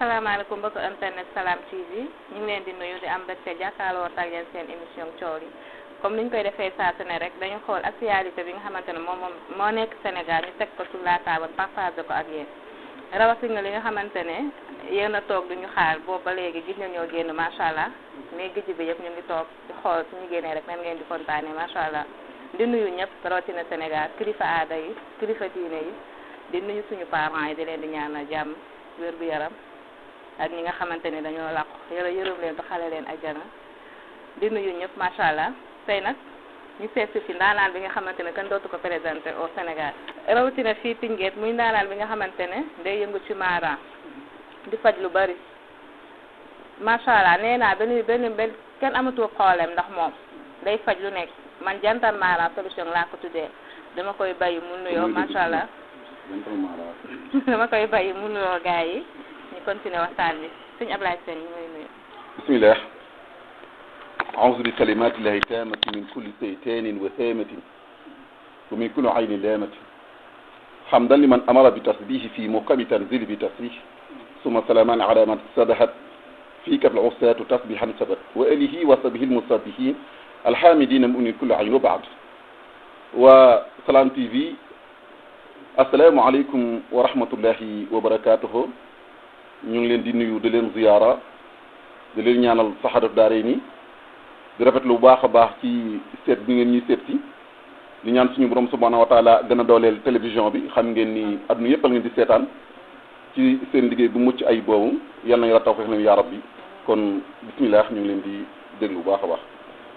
asalaamaaleykum mbokki internet Salam TV ñu ngi leen di nuyu di am mbégte jàkkaarloo ak yéen seen émission coow li comme ni ñu koy defee saa su ne rek dañu xool actualité bi nga xamante ne moo nekk Sénégal ñu teg ko sur la table partagé ko ak yéen rawatina li nga xamante ne yéen a toog duñu xaar boobu ba léegi gis nga ñoo génn macha allah mais gëj bi yëpp ñu ngi toog di xool suñu génnee rek nan ngeen di kontaanee macha allah di nuyu ñëpp rawatina Sénégal kilifa aada yi kilifa diine yi di nuyu suñu parents yi di leen di ñaanal jàmm wér gu yaram ak ñi nga xamante ne dañoo làqu yërëm leen te xale leen ajjana di nuyu ñëpp macha allah tey nag ñu seet si fi ndaanaan bi nga xamante ne kenn dootu ko présenté au Sénégal rawatina fii Tinguède muy ndaanaan bi nga xamante ne day yëngu ci maaran di faj lu bari macha allah nee naa benn kenn amatul problème ndax moom day faj lu nekk man jantal maaran solution laa ko tuddee dama koy bàyyi mu nuyoo macha allah dama koy bàyyi mu nuyoo gars yi ñu continuer waxtaan bi sëñ Ablaye Sène ñu ngi nuyu. bismillah a'uuzu bi kalimaatillahi taamati min kulli saytaanin wa haamatin wa min kulli aynin laamatin hamdan liman amara bi tasbihi fi muqami tanzili bi tasbih summa salaaman ala man sadahat fi kafl usatu tasbihan sabat wa alihi wa sahbihi almusabbihin alhamidina min kulli ayn wa ba'd wa Salam TV assalaamu aleykum wa rahmatullahi wa barakatuhu ñu ngi leen di nuyu di leen ziyaara di leen ñaanal saxaadatu daarayni di rafetlu bu baax a baax ci seet bi ngeen ñuy seet si di ñaan suñu borom subhanahu wa taala gën a dooleel télévision bi xam ngeen ni adduna yëpp a ngeen di seetaan ci seen liggéey bu mucc ay boobu yal na yàlla tawfiq leen yaa rabbi kon bismillah ñu ngi leen di déglu bu baax a baax.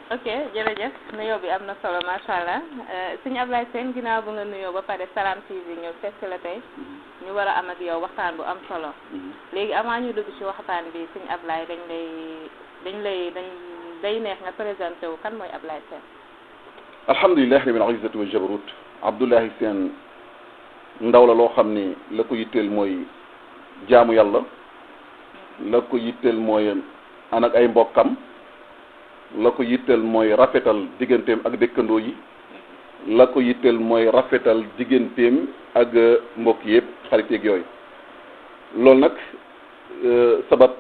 ok jërëjëf nuyoo bi am na solo macha allah sëñ Ablaye Sène ginnaaw bu nga nuyoo ba pare Salam TV ñëw fekk la tey ñu war a am ak yow waxtaan bu am solo léegi avant ñu dugg ci waxtaan bi sëñ Ablaye day neex nga présenté wu kan mooy Ablaye Sène. alhamdulilah rabbil izzati wa jabarut Abdoulaye Sène ndaw la loo xam ne la ko yitteel mooy jaamu yàlla la ko yitteel mooy ànd ak ay mbokkam la ko yitteel mooy rafetal digganteem ak dëkkandoo yi la ko yitteel mooy rafetal digganteem ak mbokk yëpp xarit yeeg yooyu loolu nag sabab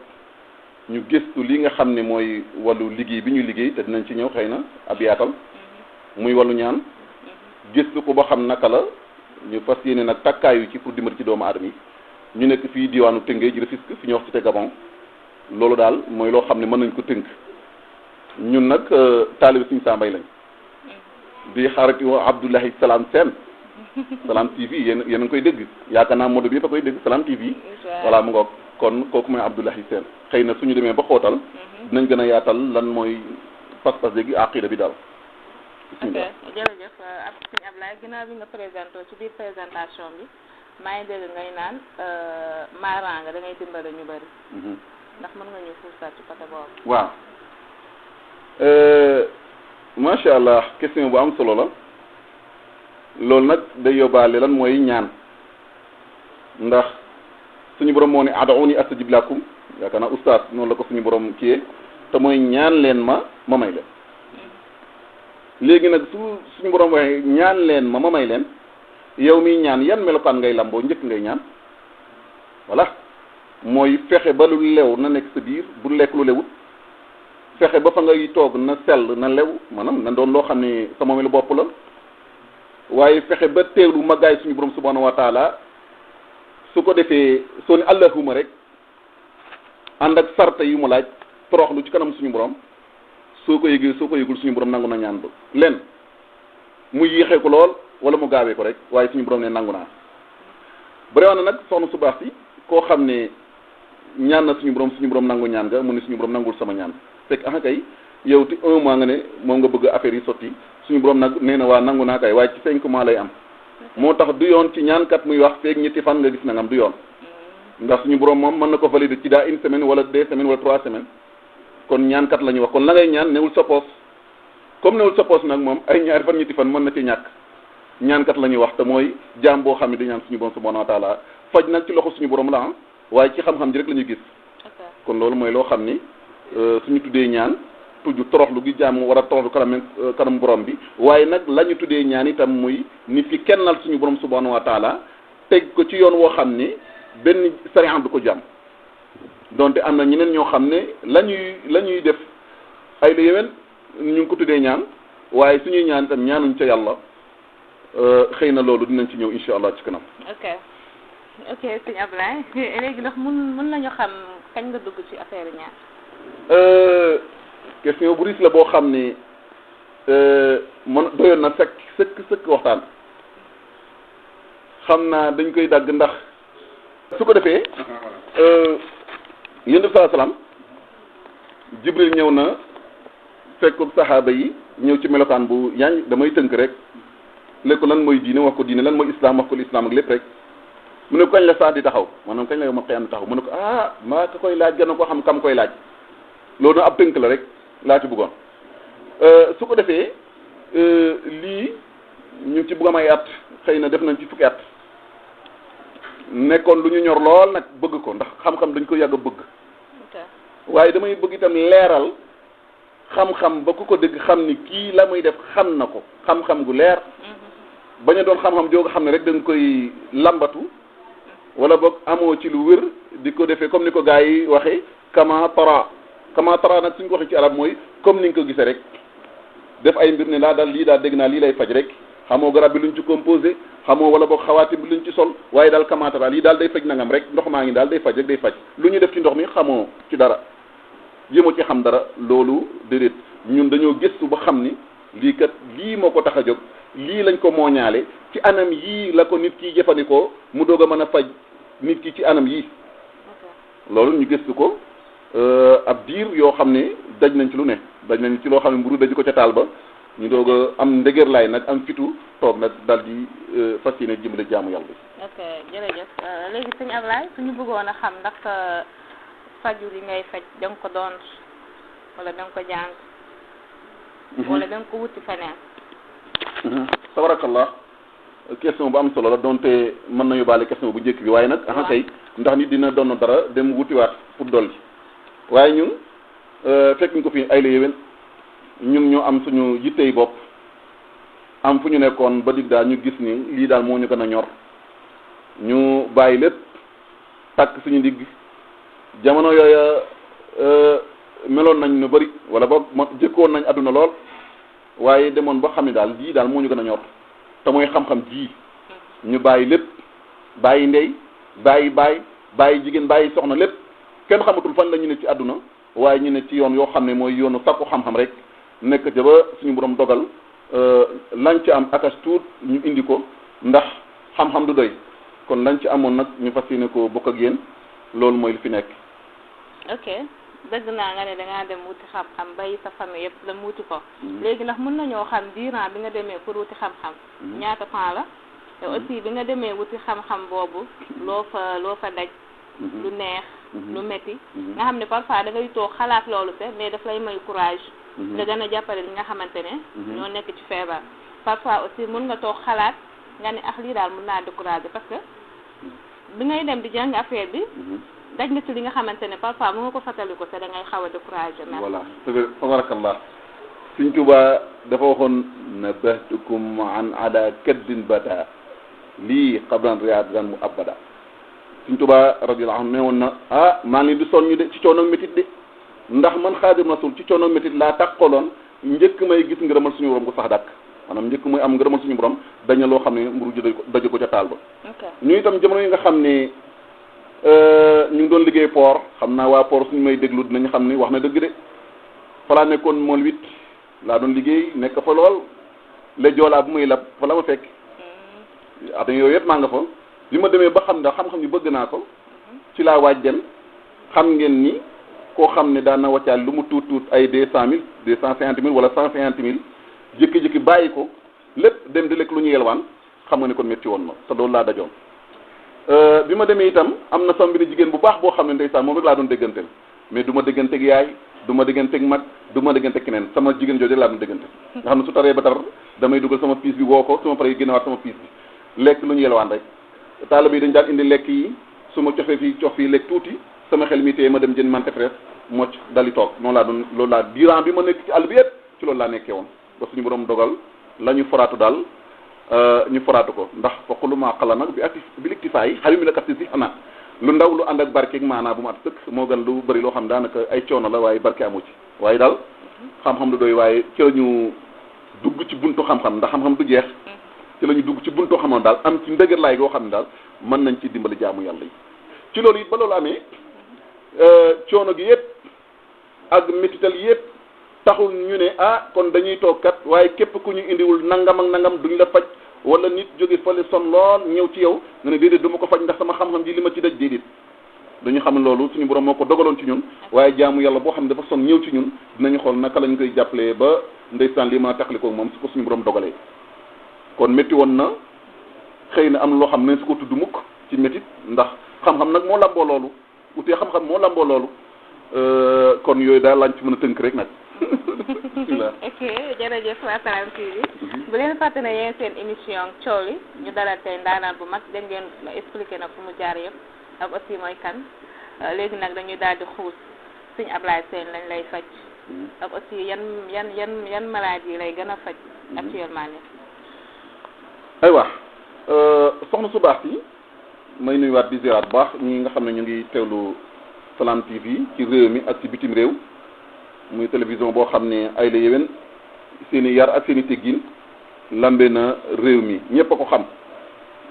ñu gëstu li nga xam ne mooy wàllu liggéey bi ñu liggéey te dinañ ci ñëw xëy na ab yaatal muy wàllu ñaan gëstu ko ba xam naka la ñu fas yéene nag takkaayu ci pour dimbali ci doomu aadama yi ñu nekk fii diwaanu Tëngéej ji Rufisque fi ñu wax ci te Gabon loolu daal mooy loo xam ne mën nañ ko tënk ñun nag taalibe Sëñ Sambay lañ di xaarati Abdoulaye Salam Sène Salam TV yéen a ngi koy dégg yaakaar naa mode bi yëpp a koy dégg Salam TV voilà mu ngoog kon kooku mooy Abdoulaye Sène xëy na suñu demee ba xootal dinañ gën a yaatal lan mooy pas-pas léegi aqida bi daal bismillah. ok jërëjëf sëñ Ablaye ginnaaw bi nga présenté ci biir présentation bi maa ngi dégg ngay naan maaran nga da ngay dimbale ñu bëri ndax mën nga ñu fuusal ci côté boobu. waaw macha allah question bu am solo la loolu nag day yóbbaale lan mooy ñaan ndax suñu borom moo ne ad'uuni astajib lakum yaakaar naa oustaz noonu la ko suñu borom kiyee te mooy ñaan leen ma may leen léegi nag suñu borom waxee ñaan leen ma may leen yow miy ñaan yan melokaan ngay lamboo njëkk ngay ñaan voilà mooy fexe ba lu lew na nekk sa biir bu lekk lu lewut fexe ba fa ngay toog na sell na lew maanaam na doon loo xam ne sa moomeelu bopp la waaye fexe ba teewlu màggaay suñu borom subhanahu wa taala su ko defee soo ne allahuma rek ànd ak sarta yu mu laaj toroxlu ci kanam suñu borom soo ko yëgul suñu borom nangu na ñaan ba len mu yéexee ko lool wala mu gaawee ko rek waaye suñu borom ne nangu naa bëri na nag soxna su baax si koo xam ne ñaan na suñu borom nangu ñaan nga mu ne suñu borom nangul sama ñaan fekk ah kay yow ti 1 mois nga ne moom nga bëgg affaire yi sotti suñu borom nag nee na waa nangu naa kay waaye ci 5 mois lay am moo tax du yoon ci ñaankat muy wax feeg ñetti fan nga gis nangam du yoon ndax suñu borom moom mën na ko valider ci daa 1 semaine wala 2 semaines wala 3 semaines kon ñaankat la ñuy wax kon la ngay ñaan newul sa poos comme newul sa poos nag moom ay ñaari fan ñetti fan mën na ci ñàkk ñaankat la ñuy wax te mooy jaam boo xam ne di ñaan suñu borom subhanahu wa taala faj nag ci loxo suñu borom la waaye ci xam-xam ji rek la ñuy gis kon loolu mooy loo xam ni suñu tuddee ñaan tudd toroxlu gi jaam war a toroxlu kanam borom bi waaye nag la ñu tuddee ñaan itam muy nit ki kennal suñu borom subhanahu wa taala teg ko ci yoon woo xam ni benn sariya du ko jàmm donte am na ñeneen ñoo xam ne la ñuy def ay la yéwén ñu ngi ko tuddee ñaan waaye suñuy ñaan itam ñaanuñ ca yàlla xëy na loolu dinañ ci ñëw incha allah ci kanam. ok sëñ Ablaye léegi ndax mun nañu xam kañ nga dugg ci affaire ñaan. question bu riis la boo xam ni man doyoon na sëkk waxtaan xam naa dañ koy dagg ndax su ko defee yonent bi sallallahu alayhi wasallam Jibril ñëw na fekk saxaaba yi ñëw ci melokaan bu yaañ damay tënk rek léegi ko lan mooy diine wax ko diine lan mooy islam wax ko islam ak lépp rek mu ne ko kañ la saa di taxaw maanaam kañ la yow ma xëy taxaw mu ne ko maa ka koy laaj gën a ko xam kam koy laaj loolu nag ab tënk la rek laa ci bëggoon su ko defee lii ñu ci bëgg am ay at xëy na def nañ ci fukki at nekkoon lu ñu ñor lool nag bëgg ko ndax xam-xam dañ ko yàgg a bëgg waaye damay bëgg itam leeral xam-xam ba ku ko dégg xam ni kii la muy def xam na ko xam-xam gu leer bañ a doon xam-xam joo nga xam ne rek da nga koy lambatu wala boog amoo ci lu wér di ko defee comme ni ko gars yi waxee kama tara nag suñ ko waxee ci arab mooy comme ni nga ko gisee rek def ay mbir ne daal lii daal dégg naa lii lay faj rek xamoo garab bi luñ ci composé xamoo wala boog xawaati bi luñ ci sol waaye daal kama tara lii daal day faj nangam rek ndox maa ngi daal day faj rek day faj lu ñu def ci ndox mi xamoo ci dara jéemoo ci xam dara loolu déedéet ñun dañoo gëstu ba xam ni lii kat lii moo ko tax a jóg lii lañ ko mooñaale ci anam yii la ko nit ki jëfandikoo mu doog a mën a faj nit ki ci anam yii loolu ñu gëstu ko ab diir yoo xam ne daj nañ ci lu ne daj nañ ci loo xam ne mburu daju ko ca taal ba ñu doog a am ndëgër laay nag am fitu toog nag daal di fas yéene jëmbale jaamu yàlla bi. ok jërëjëf léegi sëñ Ablaye suñu bëggoon a xam ndax faju li ngay faj da nga ko doon wala da nga ko jàng. wala da nga ko wuti feneen. tabarakallah question bu am solo la donte mën na yóbbaale question bu njëkk bi waaye nag. waaw kay ndax nit dina doon dara dem wutiwaat pour dolli. waaye ñun fekk ñu ko fi ay la yéwén ñun ñoo am suñu yittey bopp am fu ñu nekkoon ba dig daal ñu gis ni lii daal moo ñu gën a ñor ñu bàyyi lépp takk suñu ndigg jamono yooya meloon nañ nu bari wala boog jëkkoon nañ àdduna lool waaye demoon ba xam ne daal lii daal moo ñu gën a ñor te mooy xam-xam ji ñu bàyyi lépp bàyyi ndey bàyyi jigéen bàyyi soxna lépp kenn xamatul fan la ñu ne ci àdduna waaye ñu ne ci yoon yoo xam ne mooy yoonu sakku xam-xam rek nekk ca ba suñu borom dogal lañ ci am akas tuut ñu indi ko ndax xam-xam du doy kon lañ ci amoon nag ñu fas yéene ko bokk ak yéen loolu mooy li fi nekk. ok dëgg naa nga ne dangaa dem wuti xam-xam bàyyi sa famille yëpp dem wuti ko. léegi ndax mën nañoo xam durant bi nga demee pour wuti xam-xam. ñaata temps la. te aussi bi nga demee wuti xam-xam boobu loo fa daj. lu neex. lu metti nga xam ne parfois da ngay toog xalaat loolu te mais daf lay may courage. nga gën a jàppale li nga xamante ne. ñoo nekk ci feebar. parfois aussi mën nga toog xalaat nga ne lii daal mën naa décourager parce que bi ngay dem di jàng affaire bi. daj na ci li nga xamante ne parfois mu nga ko fàttali ko te da ngay xaw a décourager. voilà tabarakallah Sëñ Tuubaa dafa waxoon nabahtukum an ada kaddin bata lii qablan riyadan mu abada Sëñ Tuubaa radiyallahu anhu ne woon na maa ngi leen di soññu de ci coono métit de ndax man Xaadim Rasul ci coono métit laa taxaloon njëkk may gis ngërëmal suñu borom gu sax dàkk maanaam njëkk muy am ngërëmal suñu borom dañu loo xam ne mburu daju ko ca taal ba. ñu itam jamono yi nga xam ne ñu ngi doon liggéey port xam naa waa port suñu may déglu dinañ xam ni wax na dëgg de fa laa nekkoon mool 8 laa doon liggéey nekk fa lool le joolaa bu muy lab fa la ma fekk at yooyu yëpp maa nga fa bi ma demee ba xam ndax xam-xam ni bëgg naa ko ci laa waaj dem xam ngeen ni koo xam ne daan na wàccaal lu mu tuut ay 200 000 250 000 wala 150 000 jékki-jékki bàyyi ko lépp dem di lekk lu ñu yelwaan xam nga ne kon métti woon na te loolu laa dajoon. bi ma demee itam am na sama mbiri jigéen bu baax boo xam ne ndeysaan moom rek laa doon dégganteel mais du ma dégganteeg yaay du ma dégganteeg mag du ma dégganteeg keneen sama jigéen jooju rek laa doon déggante nga xam ne su taree ba tar damay dugal sama piis bi woo ko su ma paree génnewaat sama piis bi lekk lu ñu yelwaan rek taalibe yi dañ daan indi lekk yi su ma cofee fii cof fii lekk tuuti sama xel mi téye ma dem jën mante fraise mocc dali toog noonu laa doon loolu laa durant bi ma nekk ci àll bi yëpp ci loolu laa nekkee woon ba suñu borom dogal la ñu foraatu daal ñu foraatu ko ndax faqulu maa qala nag bi liktifaa yi xawi mi la kaf si xanaa lu ndaw lu ànd ak barke maanaa bu mat sëkk moo gën lu bëri loo xam daanaka ay coono la waaye barke amu ci waaye daal xam-xam du doy waaye ci la ñu dugg ci buntu xam-xam ndax xam-xam du jeex ci la ñu dugg ci buntu xam-xam daal am ci ndëgër laay goo xam ne daal mën nañ ci dimbali jaamu yàlla yi ci loolu it ba loolu amee coono gi yëpp ak métital yëpp taxul ñu ne kon dañuy toog kat waaye képp ku ñu indiwul nangam ak nangam duñ la faj wala nit jóge fële son lool ñëw ci yow nga ne déedéet du ma ko faj ndax sama xam-xam ji li ma ci daj déedéet dañu xam ne loolu suñu borom moo ko dogaloon ci ñun waaye jaamu yàlla boo xam ne dafa son ñëw ci ñun dinañu xool naka lañ koy jàppalee ba ndeysaan lii mën a taxalikoo moom su ko suñu borom dogalee kon métti woon na xëy na am loo xam ne su ko tudd mukk ci métit ndax xam-xam nag moo lamboo loolu utee xam-xam moo lamboo loolu kon yooyu daal lañ ci mën a tënk rek nag ok jërëjëf waa Salam TV bu leen fàtte ne yéen seen émission coow li ñu dalal tey ndaanaan bu mag dégg ngeen expliqué nag fu mu jaar yëpp ak aussi mooy kan léegi nag dañuy daal di xuus Sëñ Ablaye Sène lañ lay faj ak aussi yan maladie yi lay gën a faj actuellement ni aywa soxna su baax si may nuyuwaat di ziaraat bu baax ñi nga xam ne ñu ngi teewlu Salam TV ci réew mi ak ci bitim réew muy télévision boo xam ne ay la yéwén seen i yar ak seen i teggin lambe na réew mi ñëpp a ko xam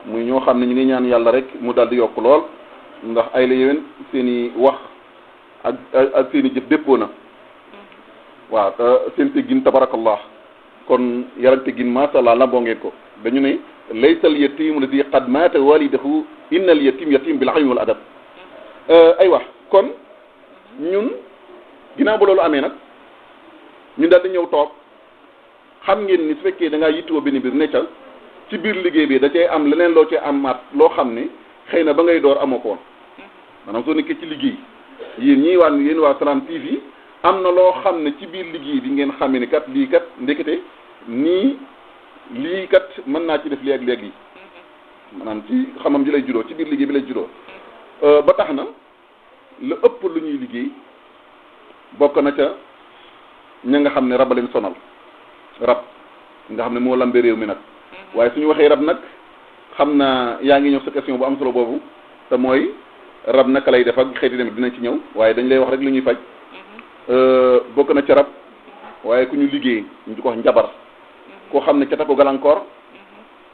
muy ñoo xam ne ñu ngi ñaan yàlla rek mu daal di yokk lool ndax ay la yéwén seen i wax ak seen i jëf déppoo na waaw seen teggin tabarakallah kon yar ak teggin masha Allah lamboo ngeen ko dañu ne laysa al yatim alladi qad mata walidahu inna al yatim yatim bil ilmi wal adab aywa kon ñun ginnaaw ba loolu amee nag ñun daal di ñëw toog xam ngeen ni su fekkee da ngaa yittewoo benn mbir ne ca ci biir liggéey bi da cay am leneen loo cay amaat loo xam ne xëy na ba ngay door amoo ko woon maanaam soo nekkee ci liggéey yéen waa Salam TV am na loo xam ne ci biir liggéey bi ngeen xamee ni kat lii kat ndekete nii lii kat mën naa ci def léeg-léeg yi maanaam ci xamam ji lay juddoo ci biir liggéey bi lay juddoo ba tax na lu ëpp lu ñuy liggéey bokk na ca ña nga xam ne rab a leen sonal rab nga xam ne moo lambe réew mi nag waaye suñu waxee rab nag xam naa yaa ngi ñëw sa question bu am solo boobu te mooy rab naka lay def ak xeeti tamit dinañ ci ñëw waaye dañ lay wax rek lu ñuy faj bokk na ca rab waaye ku ñu liggéey ñu ko wax njabar koo xam ne ca ta ko gàllankoor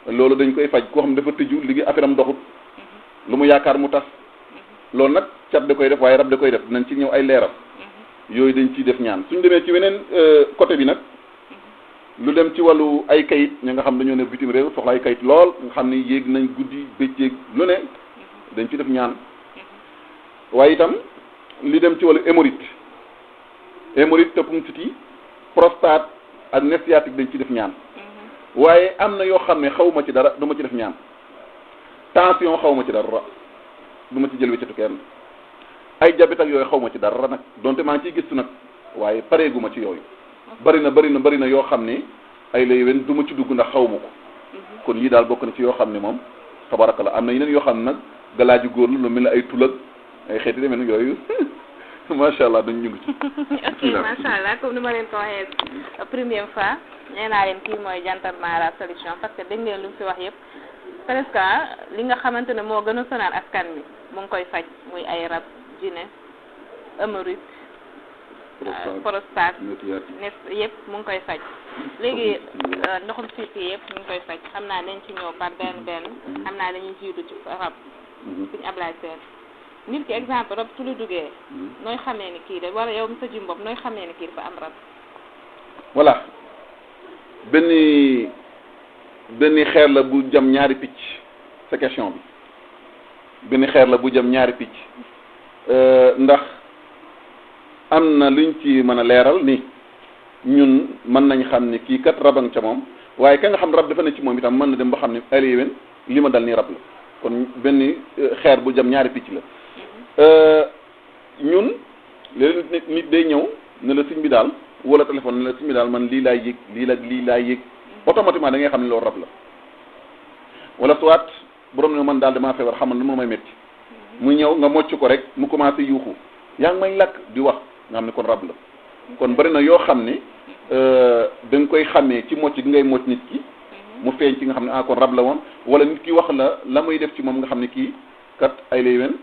loolu dañ koy faj koo xam ne dafa tëju liggéey affaire am doxut lu mu yaakaar mu tas loolu nag cat da koy def waaye rab da koy def dinañ ci ñëw ay leeral yooyu dañ ciy def ñaan suñ demee ci weneen côté bi nag lu dem ci wàllu ay kayit ñi nga xam dañoo ne bitim réew soxla ay kayit lool nga xam ne yéeg nañ guddi bëccëg lu ne dañ ci def ñaan waaye itam li dem ci wàllu hémorroïde toppum siti prostate ak nerf sciatique dañ ci def ñaan waaye am na yoo xam ne xawma ci dara du ma ci def ñaan tension xawma ci dara du ma ci jël wéccatu kenn ay diabète ak yooyu xawma ci dara nag donte maa ngi ciy gëstu nag waaye pareeguma ci yooyu bari na yoo xam ne ay la yéwén du ma ci dugg ndax xawma ko kon lii daal bokk na ci yoo xam ne moom tabarakallah am na yeneen yoo xam ne nag galaaju góor la lu mel ne ay tulag ay xeeti demee nag yooyu macha allah dañ ñu ngi ci. ok macha allah comme ni ma leen ko waxee première fois nee naa leen kii mooy Jantal Mara solution parce que dégg ngeen lu mu fi wax yëpp presque li nga xamante ne moo gën a sonal askan bi mu ngi koy faj muy ay rab jinne hémorroïde prostate nes yëpp mu ngi koy faj léegi ndoxum siiti yëpp mu ngi koy faj xam naa dañ ci ñëw par benn xam naa dañuy jiitu ci rab Sëñ Ablaye Sène nit ki exemple rab su lu duggee nooy xamee ni kii de wala yow mi sa jim bopp nooy xamee ni kii dafa am rab voilà benn xeer la bu jam ñaari picc sa question bi benn xeer la bu jam ñaari picc ndax am na luñ ci mën a leeral ni ñun mën nañ xam ni kii kat rabang ca moom waaye ka nga xam rab dafa ne ci moom itam mën na dem ba xam ne ay yéwén li ma dal nii rab la kon benn xeer bu jam ñaari picc la ñun léeg nit day ñëw ne la sëñ bi daal wala téléphone ne la sëñ bi daal man lii laay yëg lii laay yëg automatiquement da ngay xam ne loolu rab la wala soit borom ne man daal damaa feebar xamal lu ma may metti mu ñëw nga mocc ko rek mu commencé yuuxu yaa ngi may lakk di wax nga xam ne kon rab la kon bari na yoo xam ne da nga koy xamee ci mocc gi ngay mocc nit ki mu feeñ ci nga xam ne kon rab la woon wala nit ki wax la muy def ci moom nga xam ne kii kat ay lay wen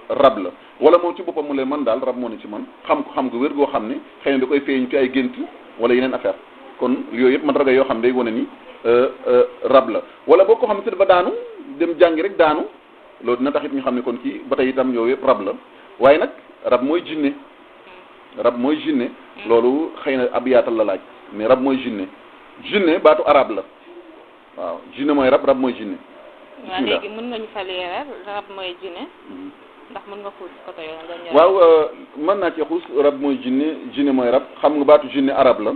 rab la wala moom ci boppam mu leen man daal rab moo ne ci man xam ko xam gu wér goo xam ne xëy na da koy feeñ ci ay gént wala yeneen affaire kon yooyu yëpp man raga yoo xam ne day wane ni rab la wala boo ko xam ne dafa daanu dem jàngi rek daanu loolu dina tax it ñu xam ne kon kii ba tey itam yooyu yëpp rab la waaye nag rab mooy jinne loolu xëy na ab yaatal la laaj mais rab mooy jinne baatu arab la waaw jinne mooy rab mooy jinne. waaw léegi mën nga ñu fa leeral rab mooy jinne ndax mën nga xuus côté yooyu. waaw mën naa ci xuus rab mooy jinne mooy rab xam nga baatu jinne arab la.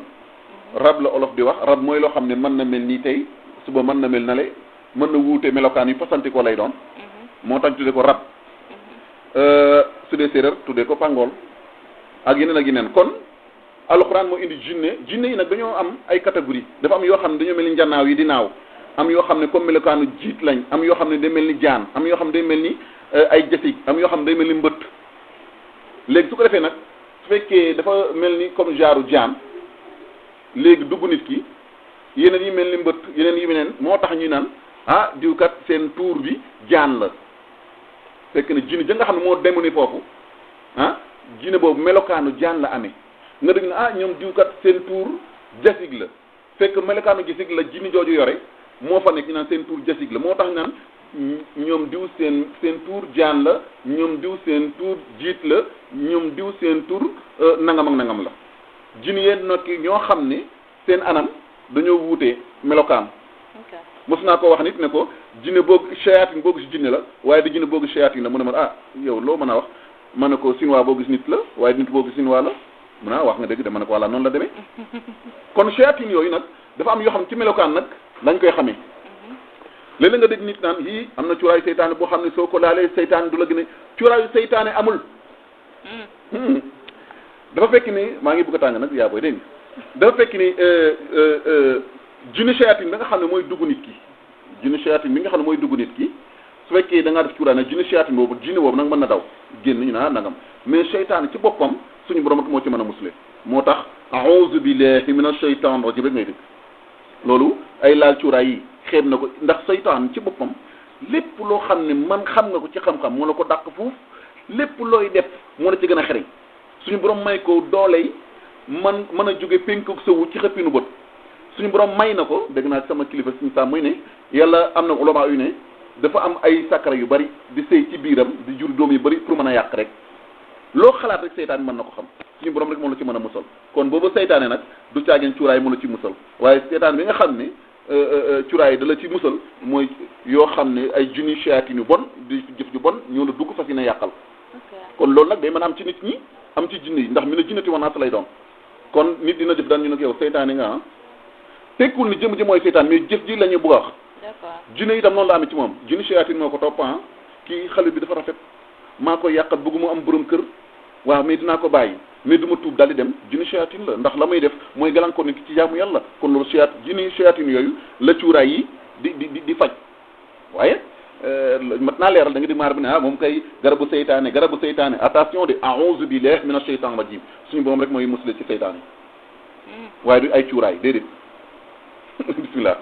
rab la olof di wax rab mooy loo xam ne mën na mel nii tey suba mën na mel na le mën na wuute melokaan yu fasanti ko lay doon. moo tax tuddee ko rab. su dee séeréer tuddee ko pangool ak yeneen kon alxuraan moo indi jinne yi nag dañoo am ay catégorie dafa am yoo xam ne dañoo mel ni njanaaw yi di naaw am yoo xam ne comme melokaanu jiit lañ am yoo xam ne day mel ni jaan am yoo xam ne day mel ni ay jasig am yoo xam ne day mel ni mbëtt léegi su ko defee nag su fekkee dafa mel ni comme genre jaan léegi dugg nit ki yeneen yi mel ni mbëtt yeneen yi meneen moo tax ñuy naan diwkat seen tuur bi jaan la fekk na jinne ja nga xam ne moo demu ni foofu jinne boobu melokaanu jaan la amee nga dégg na ñoom diwkat seen tuur jasig la fekk melokaanu jasig la jinne jooju yore moo fa nekk ñu naan seen tuur jasig la moo tax ñu naan ñoom diw seen tuur jaan la ñoom diw seen tuur jiit la ñoom diw seen tuur nangam ak nangam la jinne yeen nag ñoo xam ne seen anam dañoo wuutee melokaan mos naa ko wax nit ne ko jinne boogu shayatin boo gis jinne la waaye di jinne boogu shayatin la mu ne ma yow loo mën a wax ma ne ko sinwaa boo gis nit la waaye nit boo gis sinwaa la mu ne wax nga dëgg de ma ne ko walla noonu la demee kon shayatin yooyu nag dafa am yoo xam ci melokaan nag lañ koy xamee léeg-léeg nga dégg nit naan yii am na cuuraayu seytaane boo xam ne soo ko laalee seytaane du la gën a cuuraayu seytaane amul dafa fekk ni maa ngi bëgg a tàng nag yaa booy dégg dafa fekk ni jinne shayatin bi nga xam ne mooy dugg nit ki jinne shayatin bi nga xam ne mooy dugg nit ki su fekkee da ngaa def cuuraay nag jinne shayatin boobu jinne boobu nag mën na daw génn ñu naa nangam mais seytaane ci boppam suñu borom ak moo ci mën a musle moo tax a'uuzu billahi minash shaytaanir rajiim rek ngay dégg loolu ay laal cuuraay yi xeeb na ko ndax seytaan ci boppam lépp loo xam ne man xam nga ko ci xam-xam moo la ko dàq fuuf lépp looy def moo la ci gën a xereñ suñu borom may ko dooley man mën a jóge penku sowu ci xëppinu bët suñu borom may na ko dégg naa sama kilifa suñu saa muy ne yàlla am na ulama yu ne dafa am ay sakara yu bari di sëy ci biiram di jur doom yu bari pour mën a yàq rek loo xalaat rek seytaane mën na ko xam suñu borom rek moo la ci mën a musal kon boobu seytaane nag du caageen cuuraay moo la ci musal waaye seytaane bi nga xam ne cuuraay da la ci musal mooy yoo xam ne ay junni shayatin yu bon di jëf ju bon ñoo la dugg fas yéene yàqal kon loolu nag day mën a am ci nit ñi am ci jinne yi ndax mi ne jinnati wanaas lay doon kon nit dina jëf daan ñu nag yow seytaane nga tekkul ni jëm ji mooy seytaan mais jëf ji la ñu bëgg a wax jinne itam noonu la amee ci moom jinne shayatin moo ko topp kii xale bi dafa rafet maa koy yàqat bëggu mu am borom kër waaw mais dinaa ko bàyyi mais du ma tuub daal di dem jinne shayatin la ndax la muy def mooy gàllankoor nit ki ci jaamu yàlla kon loolu jinne shayatin yooyu la cuuraay yi di faj waaye mat naa leeral da nga di maar bi ne moom kay garabu seytaane attention de a'uuzu billahi minash shaytaanir rajiim suñu borom rek mooy musle ci seytaane waaye du ay cuuraay déedéet bismillah